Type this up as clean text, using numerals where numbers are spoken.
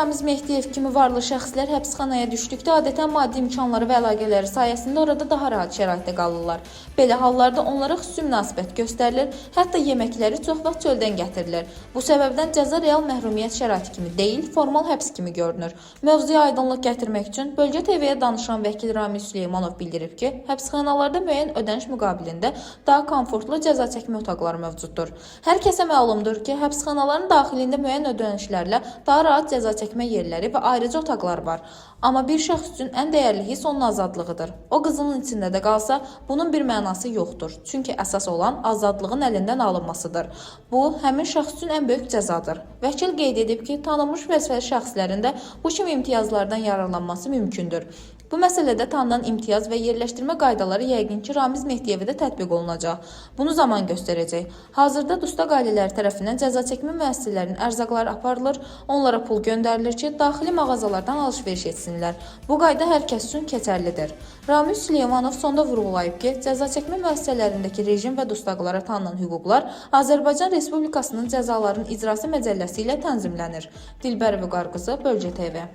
Ramiz Mehdiyev kimi varlı şəxslər həbsxanaya düşdükdə adətən maddi imkanları və əlaqələri sayəsində orada daha rahat şəraitdə qalırlar. Belə hallarda onlara xüsusi münasibət göstərilir, hətta yeməkləri çox vaxt çöldən gətirilir. Bu səbəbdən cəza real məhrumiyyət şəraiti kimi deyil, formal həbs kimi görünür. Mövzuya aydınlıq gətirmək üçün Bölgə TV-yə danışan vəkil Ramil Süleymanov bildirib ki, həbsxanalarda müəyyən ödəniş müqabilində daha komfortlu cəza çəkmə otaqları mövcuddur. Hər kəsə məlumdur ki, həbsxanaların daxilində müəyyən ödənişlərlə daha rahat cəza çəkmə yerləri və ayrıca otaqlar var. Amma bir şəxs üçün ən dəyərli hiss onun azadlığıdır. O qızılın içində də qalsa, bunun bir mənası yoxdur. Çünki əsas olan azadlığın əlindən alınmasıdır. Bu, həmin şəxs üçün ən böyük cəzadır. Vəkil qeyd edib ki, tanınmış vəzifəli şəxslərin də bu kimi imtiyazlardan yararlanması mümkündür. Bu məsələdə tanınan imtiyaz və yerləşdirmə qaydaları yəqin ki, Ramiz Mehdiyevə də tətbiq olunacaq. Bunu zaman göstərəcək. Hazırda dustaq ailələri tərəfindən cəza çəkmə müəssisələrinin ərzaqları aparılır, onlara pul göndərilir ki, daxili mağazalardan alış-veriş etsinlər. Bu qayda hər kəs üçün keçərlidir. Ramil Süleymanov sonda vurğulayıb ki, cəza çəkmə müəssisələrindəki rejim və dustaqlara tanınan hüquqlar Azərbaycan Respublikasının Cəzaların İcrası Məcəlləsi ilə tənzimlənir. Dilbər Vüqar qızı, Bölgə TV.